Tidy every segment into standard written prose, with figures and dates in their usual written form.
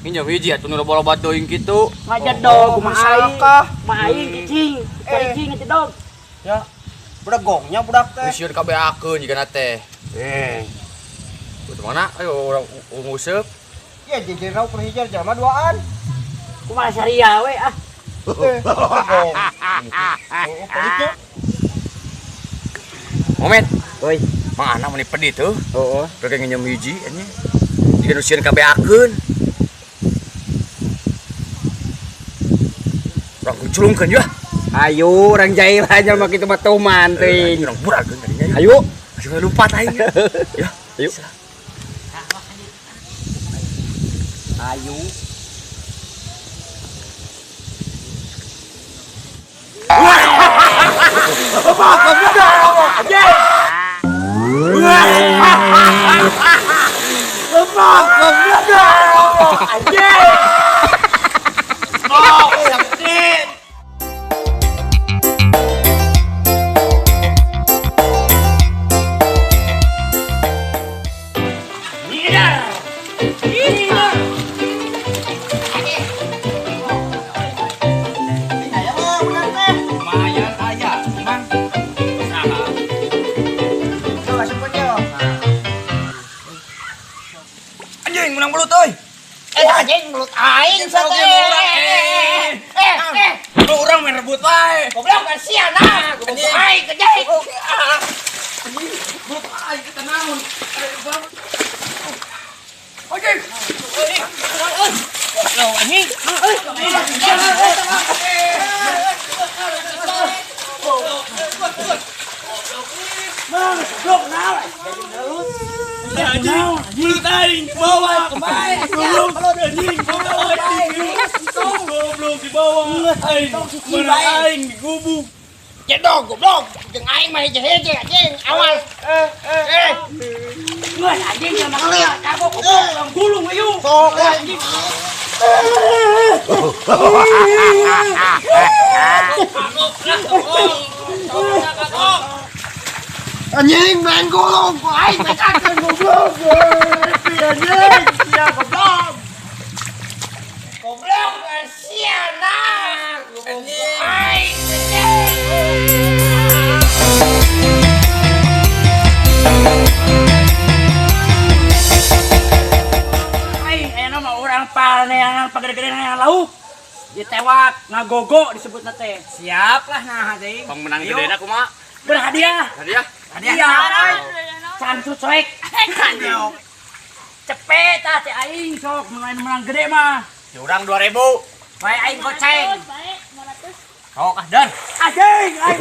Nginjem hiji atuh nu loba-loba teuing kitu. Ngajedog kumaha aing. Kah? Mah aing cicing, cicing ngajedog. Ya. Bedegongnya budak teh. Geus sieun kabeakeun jigana teh. Eh. Udah mana? Ayo urang nguseup. Ya jejer ukur hiji jelema duaan. Kumaha saria we ah. Eh, bedegong. Oh, pelitnya. Momen, Oi. Mang Ana meni pedih tuh. Heeh. Rek nginjem hiji anjing. Jiga nu sieun kabeakeun. Urang kuculungkeun yeuh. Ayo, orang jahil aja mah kitu mah tuman teuing. Urang burageun tadinya. Yeuh. Ayo. Ayo lompat aing. Ya. Ayo. Ayo. Lumayan aya, Mang. Usaha. Anjing menang belut euy. Eh anjing belut aing Oke, urang, eh. Eh, Lu urang main rebut wae. goblok kasihan ah. Goblok aing kejai. Anjing, belut aing kita naon. Anjing. Lo anjing. Mang, goblok naon? Anjing, belut aing dibawa. Goblok anjing, goblok anjing. Goblok dibawa. Aing, mana aing digubuk. Jedog goblok. Jeung aing mah hiji-hiji anjing. Awas. Eh. Geus anjing sama kagok goblok urang gulung ayo. Sok anjing. Anjing main gulung, ku aing mecakeun goblok. Anjing, sia goblok. Goblok sia nah. Goblok aing. Aing aya mah urang paneangan pagede-gedean lauk. Ditewak, ngagogo disebutna teh. Siap lah nah anjing. Pang menang gedena kumaha? Berhadiah. Hadiah. Hadiah. Can cuek. Cepet ah teh aing sok menang gede mah. Curang 2000. Bae aing goceng. Baik, 500. Sok ah dan. Anjing, aing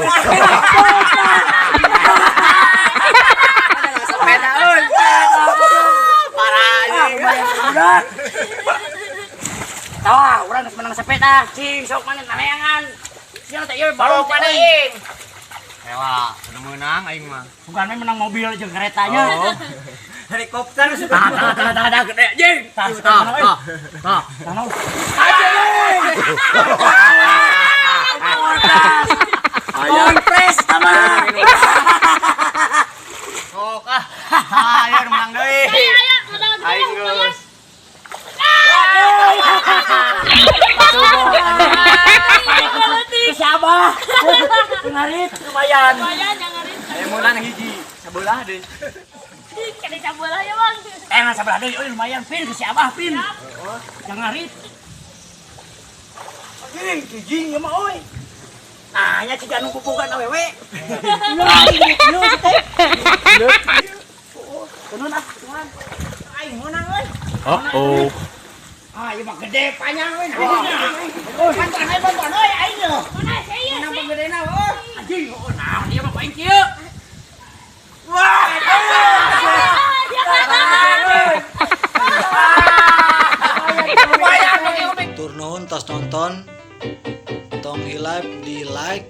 Sepeda euy. Parah anjing. Udah. Tah, urang geus menang sepeda. Cing sok mana nareangan. Sia teh ieu baru Sok teh. aing. Ewa, udah menang aing mah. Bukan mah menang mobil jeung keretanya. Oh. Helikopter Tah tah tah tah tah gede anjing. Tah Tah, tah, tah. tah. Anjing. Kompres sama. Sok ah. Ayo menang deui. Ayo, ayo, modal gede Aing lumayan. geus. Siapa? Ngarit lumayan. Lumayan, yang ngarit. Ayo menang hiji, sebelah deh. Kena cabola ya, Bang. Eh nggak sebelah deui, euy lumayan pin ke si Abah pin. Yang ngarit. Anjing, kijing ya mah euy. Nah, nya ciga nu pupugan awewe. Lah, ieu teh. Tenun ah, tenun. Aing menang euy. Oh, oh. Ah, ieu mah gede panjang euy. Bantuan euy, bantuan euy aing yeuh. Mana saya? Menang panggedena euy. Anjing, oh naon ieu mah paling kieu. Wah. Tur nuhun tos nonton. Tong hilap di like,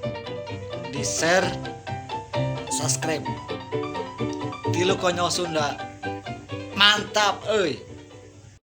di share, subscribe. Tilu Konyol Sunda. Mantap euy.